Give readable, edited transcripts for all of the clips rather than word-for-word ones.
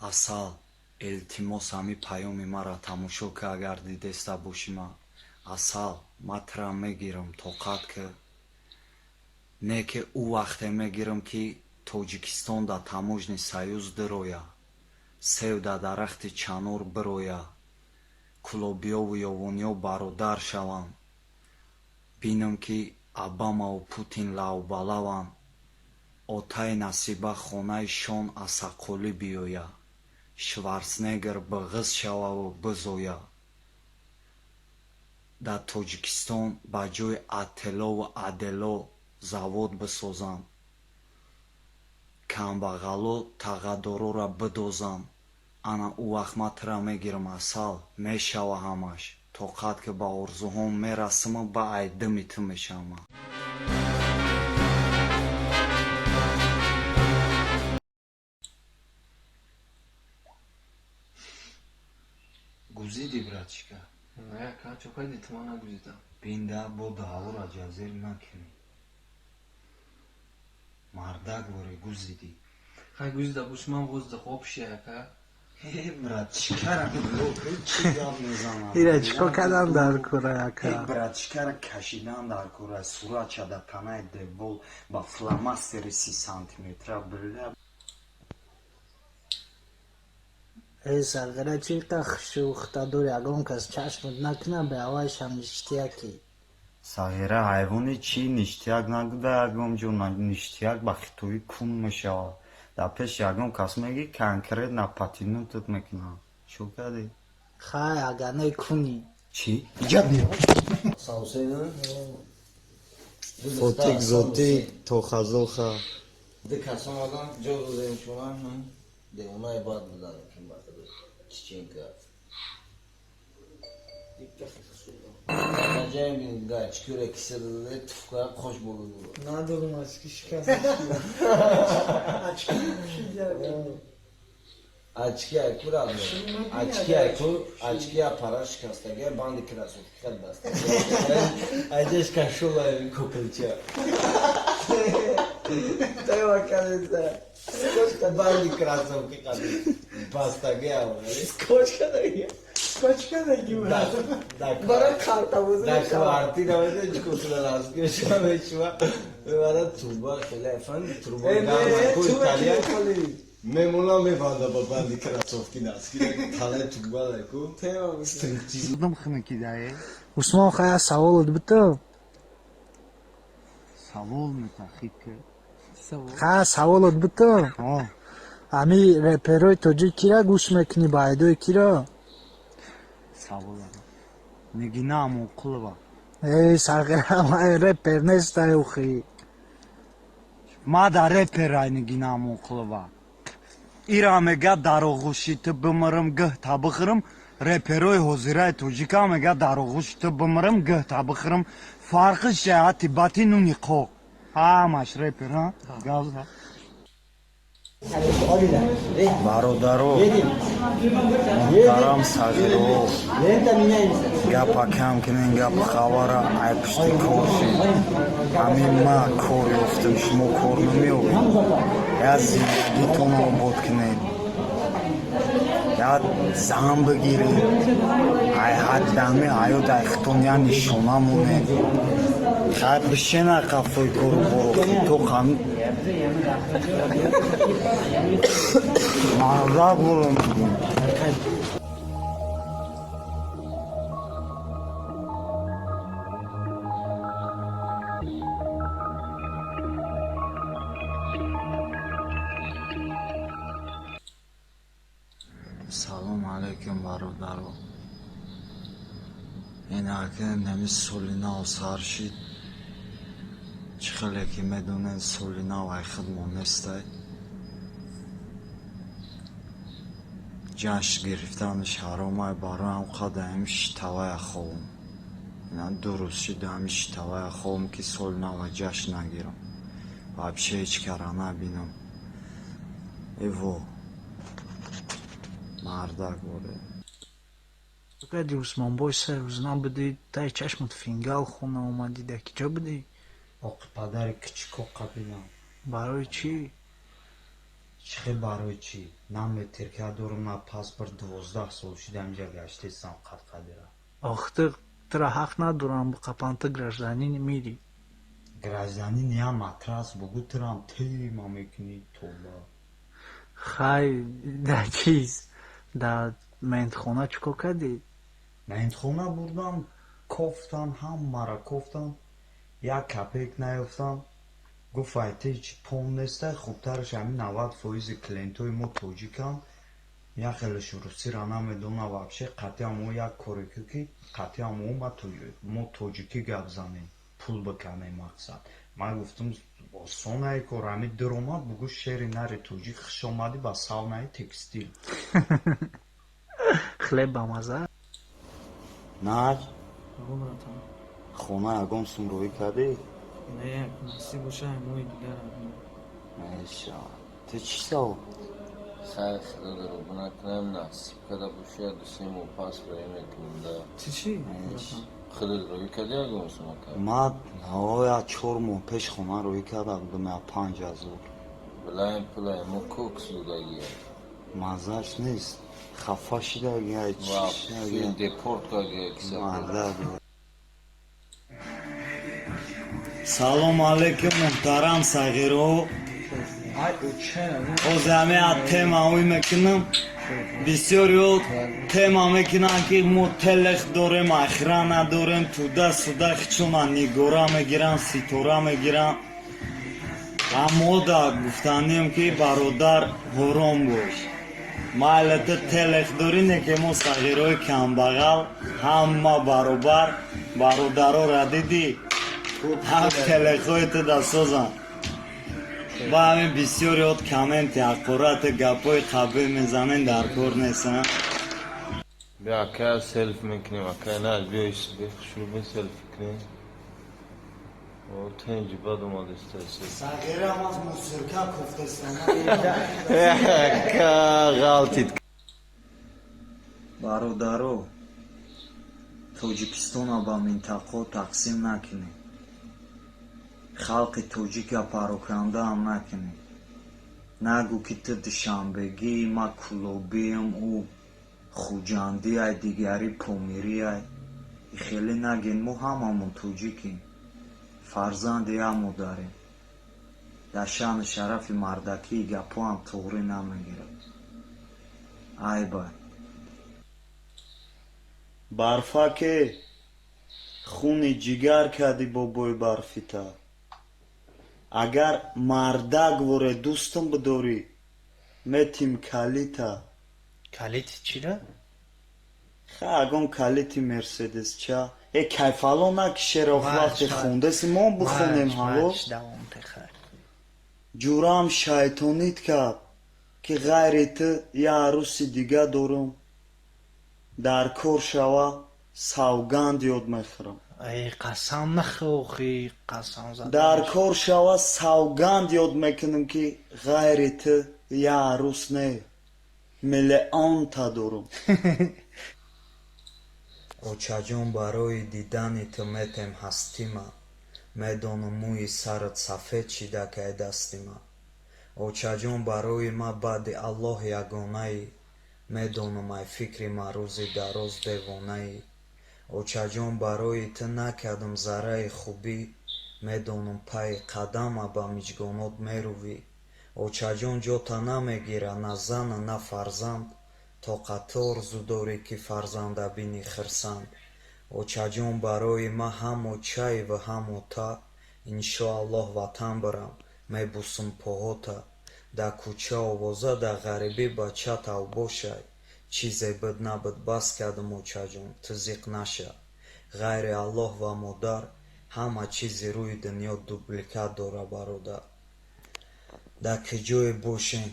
Асал, илтимос, ҳами паёми маро тамошо ки, агар дидеста бошӣ ма. Асал, ма тура мегирам, тоқат ки. Не ки ӯ вақте мегирам, ки Тоҷикистон дар таможенный союз дироя, сев дар дарахти чанор бироя, кулобиёву ёвониё бародар шаванд, бинам, ки Обамаву Путин лавбалаванд, отаи Насиба хонаи шон асаққолӣ биёя, Шварценеггер бағиз шававу бизоя, дар Тоҷикистон ба ҷои Ателлову Адело завод бисозанд, камбағало тағаддорора бидозанд. Ана ӯ вақт ма тура мегирам, Асал. Мешава ҳамаш, тоқат ки, ба орзуҳом мерасиму ба айдими ту мешавам. Гузиди, братишка? Не, ака, чо кайди, ту ман нагузидам. Бинда бо даъвора ҷазир накунӣ. Мардак воре гузидӣ. Хай, гузида буш, ман воздух общий, ака. Э, братишкара нигоҳ кун, чӣ гап мезанад. Ира чикор кардан дар кора, ака? Э, братишкара кашидан дар кора, суратша дар танаи девол ба фломастери 30 сантиметра, бля. Э, сағира, чӣ қа хушухта дори, ягон кас чашмат накуна, бе авайшам ништяки. Сағира, ҳайвони чӣ ништяк нагуда, ягон ҷо ништяк ба хитоӣ кун мешавад. Дар пеши ягон кас мегӣ, конкретно патинутат мекунам. Чӯ кардӣ? Хай, агар не кунӣ. Чӣ? Иҷа биё. Саусена? Фотик зотик тохазоха. Ду кас омадан, ҷо додем, чунан девонаи бад будан, чеченка. Гач кюре киса дададе, туфка хош болу. Надорум, очки шикаст. Очки пӯшида. Очки айку радно. Очки айку, очки аппарат шикастага, банди кроссовки хел баста. Айҷаш кашола кокилча. Тайва кадеса. Банди кроссовки қади бастага. Скотч кадаги. Скотч кадаги, брат. Барои карта бозӣ. Да квартира веде чико кунад, аз ки шума мешува. Мебарад труба хеле фан труба гарма ку Италия. Мемона мебанда ба банди кроссовки носки талаи труба ку. Стриптиз. Кудум хунукӣ дае? Усмон, хая саволот биту. Савол метахид ки. Ха, саволот биту. Ами реперои тоҷик кира гӯш мекунӣ, ба айдои киро? Савол. Нигина Амонқулова. Эй, сағира, ман репер нестай охи. Ма да реперай Нигина Амонқулова. Ира мега дар оғӯши ту бимирам, гӯҳ та бихӯрам. Реперои ҳозираи тоҷика мега дар оғӯши ту бимирам, гӯҳ та бихӯрам. Фарқи шаҳати бати нуни қоқ. Ҳамаш репер, ҳа? Гавза. Бародаро, муҳтарам сағиро, гапа кам кунен, гапи хабара ай пушти кор шед. Ҳамин ма кор ёфтам, шумо кор намеёбед. Як зиндагитон обод кунед, як зан бигиред, ай ҳадди ҳами ҳаёт ай хитон як нишона монед. Хай, бишена қафои кору боро хито қам мардак боро мегӯм. Салом алейкум, бародаро. Инаки нами соли нав сар шид. Чӣ хеле ки медонед, соли нав ай худмон нестай. Ҷашн гирифтанаш ҳаромай, барои ҳам қадр ҳами шитавая ховам. Ина 2 рӯз шид, ҳами шитавая ховам, ки соли нава ҷашн нагирам. Вообще ҳеҷ кара набинам. Эво. Мардак боре. Кади, Усмонбой, 3 рӯз набудӣ, таи чашмат фингал, хона омадӣ, дар ки ҷо будӣ? Оқи падари кичико қабинам. Барои чӣ? Чӣ хел барои чӣ? На метрика дорам, на паспорт, 12 сол шуда инҷа гаштестам қадқадира. Ох, ту тура ҳақ надорам биқапам, ту гражданин мири. Гражданин я матрас бугу, турам тема мекунӣ, тоба. Хай, да чиз, да ментхона чӣ кор кардӣ? Ментхона бурдам, кофтан, ҳамаро кофтан, як копейка наёфтам. Гуфт, ай ту ҳеҷ пом нестай, хубтараш ҳамин 90 фоизи клиентҳои мо тоҷиканд, як хелеш русиро намедонад вообще, қатъиан мо як коре ку, ки қатъиан мо тоҷикӣ гап занем, пул биканем, мақсад. Ман гуфтам, осонае кор, ҳамин дуромад, бугӯ, шери нари тоҷик, хуш омадӣ ба саунаи текстил. Хлеб ба маза? Наҷ, хона ягон сум роӣ кардӣ? Не, насиб боша, моҳи дигар. Мешавад. Ту чӣ савол? Хай, худо даро накунам, насиб када боша, 2-3 моҳ пас роӣ мекунем да. Чӣ чӣ? Худат роӣ кардӣ ягон сум, ака? Ман я 4 моҳ пеш хона роӣ карда будам, я 5000. Билаем, пулаем мо кокс додагия. Маззаш нест, хафа шидагия. Чӣ, депорт кардия киса. Мардак. Салому алейкум, муҳтарам сағиро. Ҳозир ҳами тема ӯй мекунам. Бисёриҳо тема мекунанд, ки мо телех дорем, охрана дорем, туда суда хичона нигора мегиранд, ситора мегиранд. Аммо да гуфтанем, ки бародар, ҳором бош, майли, ту телех дорӣ, не ки мо сағирои камбағал ҳама баробар. Бародарора дидӣ, ҳам телехҳои ту дасозанд. Ба ҳамин бисёриҳо комменти ҳақорати, гапҳои қабил мезанен, дар кор нестан. Бیا ака, селфи мекунем, ака. На, биё, хушрӯ, селфи кунем. О, тенҷи бад омадеста. Сағирам аз мусирка кофтестан. Ака, ғалтид. Бародаро, Тоҷикистона ба минтақаҳо тақсим накунед, халқи тоҷика парокандаам накунед. Нагӯ, ки ту душанбегӣ, ма кӯлобиам, ӯ хуҷандиай, дигари помириай. Хеле нагин, мо ҳамамон тоҷикем, фарзанди як модарем. Дар шаъну шарафи мардакии гапҳоам туғрӣ намегирад, айбай. Барфаке хуни ҷигар кардӣ, бобои барфита, агар мардак воре дӯстам бидорӣ, метим калита. Калити чира? Ха, ягон калити мерседесча. Э, кайфало накишера, вақте хондаси, мо бихонем ҳаво. Ҷурам шайтонит кард, ки ғайри ту я арӯси дига дорум. Дар кор шава, савганд ёд мехӯрам. Ай, қасам нахӯхи, қасам зада. Дар кор шава, савганд ёд мекунам, ки ғайри ту я арӯс не, миллионта дорум. Очаҷон, барои дидани ту метем ҳастима. Медонам, мӯи сарат сафед шида кай дастима. Очаҷон, барои ма баъди Аллоҳ ягонаӣ. Медонам, ай фикри ма рӯзи дароз девонаӣ. Очаҷон, барои ту накардам зарраи хубӣ. Медонам, пайи қадама ба миҷгонот мерувӣ. Очаҷон, ҷота намегирад на зана, на фарзанд. Тоқат ту орзу дорӣ, ки фарзанда бинӣ хирсанд. Очаҷон, барои ма ҳам очаи ва ҳам ота. Иншоаллоҳ, ватан бирам, мебусум поҳота. Дар кӯча овоза, дар ғарибӣ бача тавбошай. Чизе буд набуд, бас кардам, очаҷон, ту зиқ наша. Ғайри Аллоҳ ва модар ҳама чизи рӯи дунё дубликат дора, бародар. Дар куҷое бошен,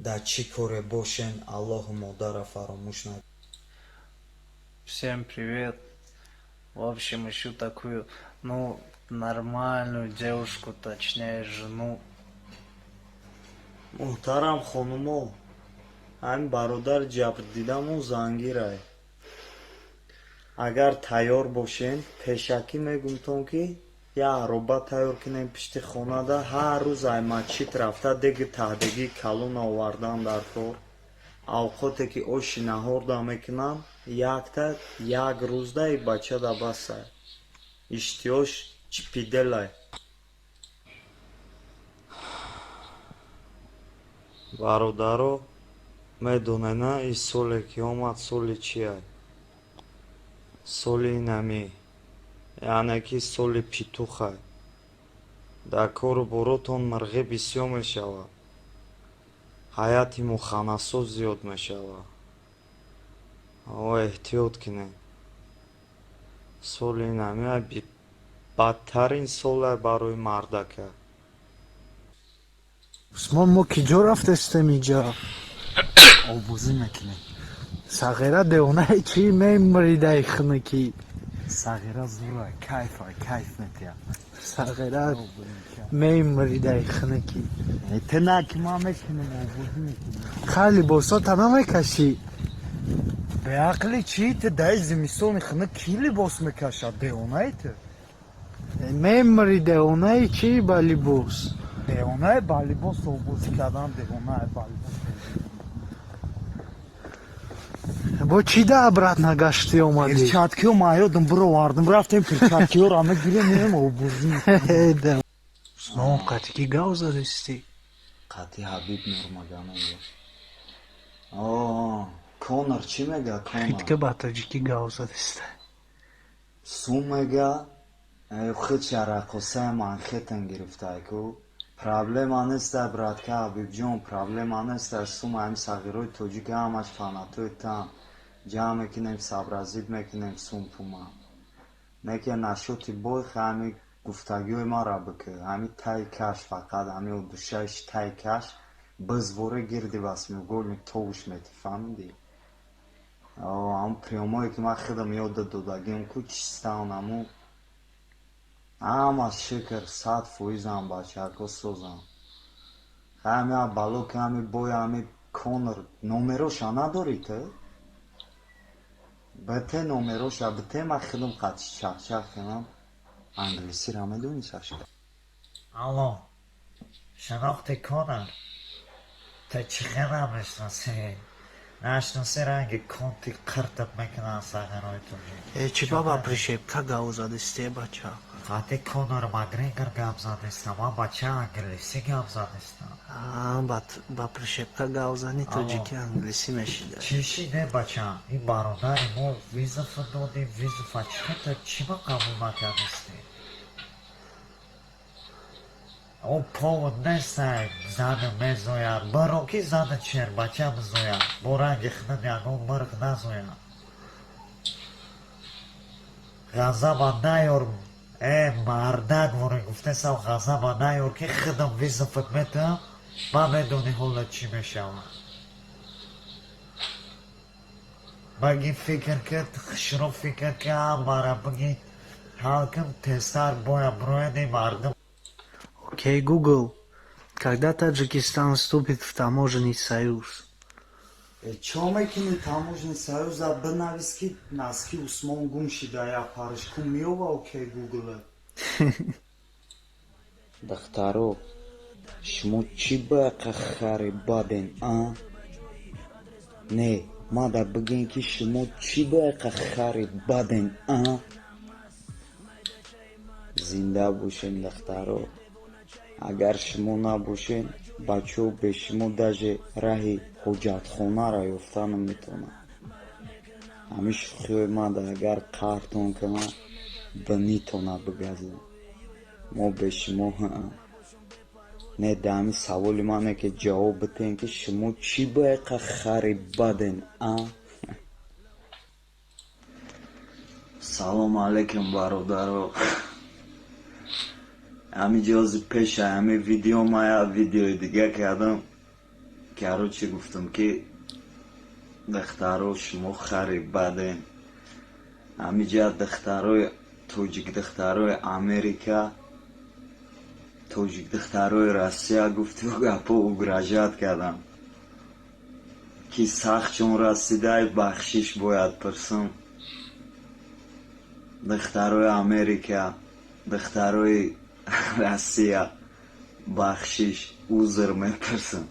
дар чӣ коре бошен, Аллоҳу модарро фаромӯш накунед. Всем привет. В общем, ищу такую, ну, нормальную девушку, точнее, жену. Муҳтарам хонумо, ҳамин бародар ҷабрдидаму зангирай. Агар тайёр бошен, пешакӣ мегумтон, ки Я ароба тайёр кунем пишти хонада, ҳар рӯз ай масҷид рафта деги таҳдигии калон овардан дар кор. Авқоте ки оши наҳорда мекунам, якта як рӯзда и бачада басай. Иштиҳош чипиделай. Бародаро, медонед, на, ин соле ки омад, соли чиай? Соли инамӣ, яъне ки соли петухай. Дар кору боротон мирғӣ бисёр мешавад, ҳайати муханнасо зиёд мешавад. О, эҳтиёт кунед. Соли инамӣ бадтарин соле барои мардака. Усмон, мо ки ҷо рафтестем иҷа? Обозӣ мекунем. Сағира девонаи чӣ мемридаи хунукӣ? Сағира зурай, кайфай, кайф метиҳад. Сағира мемридаи хунукӣ. Ту на ки ман мекунем, обозӣ мекунем. Хай, либосота намекашӣ? Беақли чӣ ту, даи зимистони хунук кӣ либос мекашад, девонаи ту? Мемри, девонаи чӣ ба либос? Девонаи ба либос обозӣ кардан, девонаи ба либос. Бо чӣ да обратно гаштӣ омадӣ? Перчаткиё ман ёдам бировардам, рафтем перчаткиёро мегирем, меем обозӣ. Усмон, қати кӣ гав задистӣ? Қати Ҳабиб Нурмагомедов. О, Конор чӣ мега, Конор? Хитка ба тоҷикӣ гав задиста. Сум мега, худша раққосаи Манхеттен гирифтай ку. Проблема неста, братка Ҳабибҷон, проблема неста. Сум ҳами сағирои тоҷик ҳамаш фанатои тан. Ҷамъ мекунем, сабразид мекунем сум пума. Не ки нашоти бой, ҳами гуфтагиҳои маро бикӯ. Ҳами тай каш фақат, ҳами удушаиш тай каш, бизворе гирди восьмиугольник товуш метӣ, фаҳмидӣ? Ҳамун приёмое ки ман худам ёдат додагиам ку, чистан ҳамун ҳама, шукр, 100%-ам бачаҳако созам. Ҳами бало ки ҳами бой, ҳами Конор номероша надорӣ ту? Бите номероша, бите, ман худам қати чахчах кунам. Англисиро медонӣ, Сашка? Алло, шинохти Конор? Ту чӣ хел намешиносӣ? Нашиноси, ранги конти қиртиб мекунанд сағирои тоҷик. Э, чӣ ба прищепка гав задисте, бача? Қати Конор Макгрегор гап задистам, ман бача, англисӣ гап задистам. Ба прищепка гав зани, тоҷики англисӣ мешида. Чӣ шиде, бача? Ин бародари мо вызов додем, вызова чӣ хел чӣ ма қабул накардистӣ? О, повод нестай, зана мезояд, баро ки зана чербача мезояд, бо ранги худам ягон мирғ назояд. Ғазаба наёр, э мардак, воре гуфтесам, ғазаба наёр, ки худам вызоват метавам, ман медонӣ ҳоло чӣ мешавад. Баги фикр кард, хушро фикр кард, мара баги ҳал кун, тезтар бояд бирояд ин мардум. Окей, Google, когда Таджикистан вступит в таможенный союз? Чо мекунӣ таможенный союза, бинавис ки носки Усмон гум шида, як паришку меёва окей Гугла. Духтаро, шумо чӣ бақа хари баден, а? Не, мада бигӯен ки шумо чӣ бақа хари баден, а? Зинда бошен, духтаро. Агар шумо набошен, бачаҳо бе шумо даже раҳи ҳоҷатхонаро ёфта наметавонанд. Ҳамин шӯхиҳои мада агар қаҳртон кунад, бинитона бигазед. Мо бе шумо не. Да ҳамин саволи мане ки ҷавоб битен ки шумо чӣ бақа хари баден, а? Салому алайкум, бародаро. Ҳамин ҷози пеша ҳамин видео ма як видеои дига кардам. Короче, гуфтам ки духтаро, шумо хари баден. Ҳамин ҷа духтарои тоҷик, духтарои Америка, тоҷик духтарои Россия гуфту гапо угрожать кардам, ки сахт чун расидай, бахшиш бояд пурсам. Духтарои Америка. Духтарои Россия, бахшиш, узр мепурсам.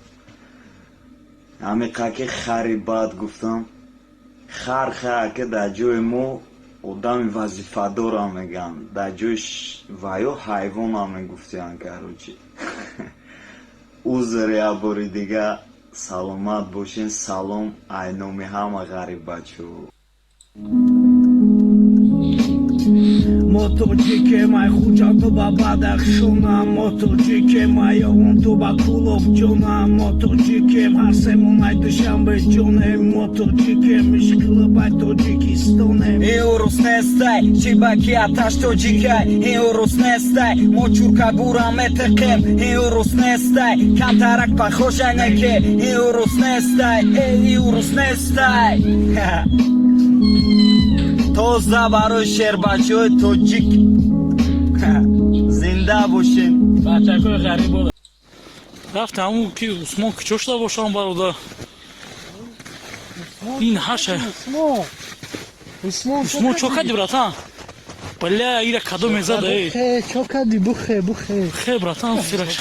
Ҳамиқа ки хари бад гуфтам, хар ки дар ҷои мо одами вазифадорам мегӯянд, дар ҷои ваё ҳайвонам мегуфтиянд, короче. Узр як бори дига, саломат бошен. Салом ай номи ҳама ғариббачаҳо. Мо тоҷикем, ай Хуҷанд то ба Бадахшона, мо тоҷикем, ай Ёвон то ба Кӯлоб ҷона, мо тоҷикем, ҳар семон ай Душанбе ҷонем, мо тоҷикем, ишқилиб ай Тоҷикистонем. Ин урус нестай, чӣ ба ки аташ тоҷикай. Ин урус нестай, мо чуркабура метиқем. Ин урус нестай, камтарак похожай неке. Ин урус нестай, эй, ин урус нестай. Тоза барои шербачаҳои тоҷик, зинда бошем. Бачакои ғариб рафта, ҳамун ки Усмон куҷо шуда бошам, бародар, ин ҳаша. Усмон, Усмон. Усмон, чо кади, братан? Бля, ира кадо мезада, эй. Бухе, чо кади, бухе, бухе. Хе, братан, фираш.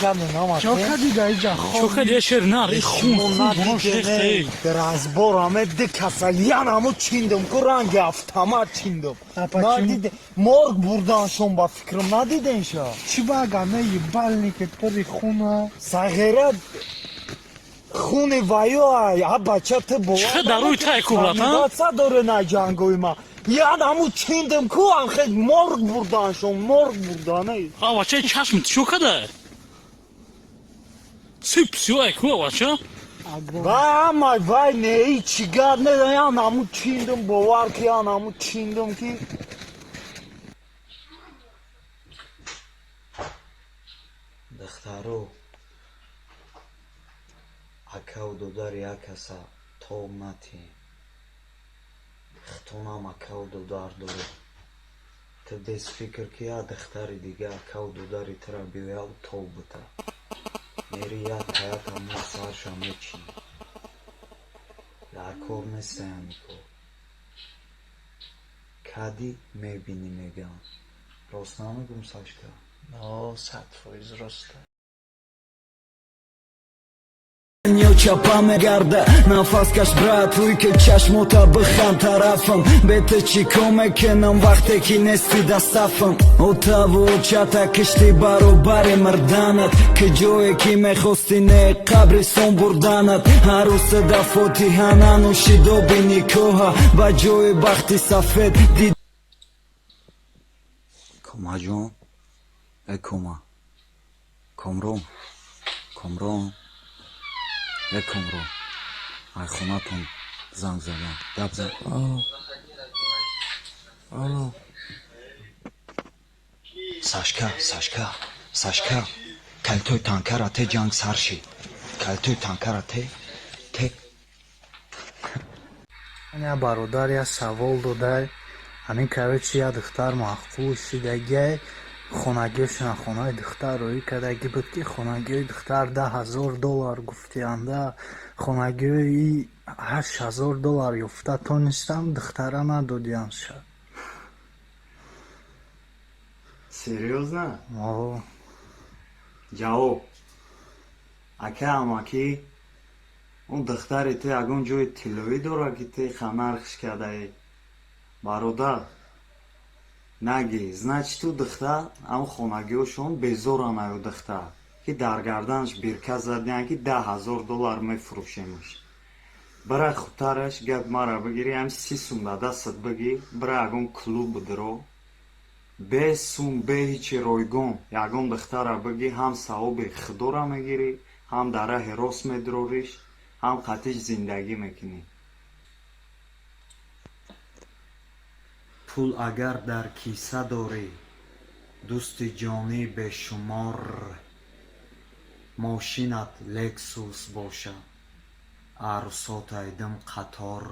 Чо кади да иҷа? Чо кади, шер нар, и хун, хун, хун шехта, эй. Разбор аме ди каса ян ҳамо чиндум ку, ранги автомат чиндум. Надиде, морг бурданшон, ба фикрам, надиденша. Чӣ бага, не, ебальник пури хуна. Сағира хуни ваё, а бача, ту бовар Чӣ дар рӯи тай ку, братан? Дора на ҷангои ма ян ҳамо чиндум ку, амхе морг бурданшон, морг бурдан, эй. А бача, чашм чо када? Ци псио ку, бача? Вай, ҳамай вай, не, чӣ гап не, ян ҳамо чиндум, бовар ки, ян ҳамо чиндум ки. Духтаро, акаву додари як каса тоб натиҳем. Хитонам акаву додар доред. Ту без фикр ки як духтари дига акаву додари тура биёяву тоб бита, мери як таята мо сарша мечинӣ. Дар кор нестай ҳамин кор. Кадӣ мебинӣ, мегӯям. Рост намегӯм, Сашка? 100% роста. Ё чапа мегарда, нафас каш, брат, ҳуй ки чашмота бихан тарафам. Бе ту чӣ кор мекунам, вақте ки нести дастафам? Отаву очата кишти баробари мирданат, ки ҷое ки мехости, не қабристон бурданат. Ҳар рӯз да фотиҳа нанӯшидоби никоҳа, ба ҷои бахти сафед дид. Комаҷон, э Кома, Комрон, Комрон, э Комрон, ай хонатон занг задам, гап зад. Алло. Сашка, Сашка, Сашка, калтои танкара те, ҷанг сар шид. Калтои танкара те, те. Я бародар я савол додай. Ҳамин, короче, я духтар маъқул шидагиай, хонагиёшона хонаи духтар роӣ кардаги буд, ки хонагиёи духтар 10 000 доллар гуфтианда, хонагиёи 8000 доллар ёфта тонистам, духтара надодиянша. Серьёзно? О. Ҷавоб: ака, амакӣ, он духтари ту ягон ҷои тиллоӣ дорад, ки ту ханархш кардаӣ? Бародар, наги, значит, ту духтар ҳам хонагиҳошон безоран. Аю духтар ки дар гарданаш бирка задиян, ки 10 000 доллар мефурӯшемаш. Бира худтараш, гап мара бигирӣ, ҳам 30 сум да дастат бигир, бира ягон клуб бидиро, бе сум, бе ҳичи, ройгон ягон духтара бигӣ. Ҳам савоби худора мегирӣ, ҳам дар раҳи рост медурориш, ҳам қатиш зиндагӣ мекунӣ. Пул агар дар киса дорӣ, дӯсти ҷонӣ бешумор, мошинат Лексус бошад, арӯсот айдим қатор.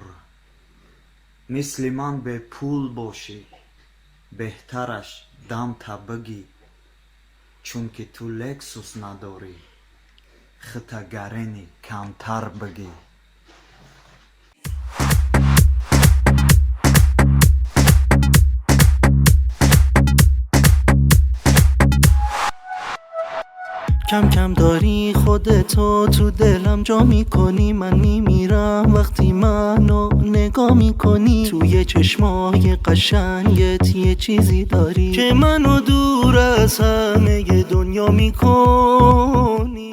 Мисли ман бепул бошӣ, беҳтараш дамта бигӣ, чунки ту Лексус надорӣ, хита гарени камтар бигӣ. کم کم داری خودتو تو دلم جا میکنی. من میمیرم وقتی منو نگاه میکنی. توی چشمای قشنگت یه چیزی داری که منو دور از همه دنیا میکنی.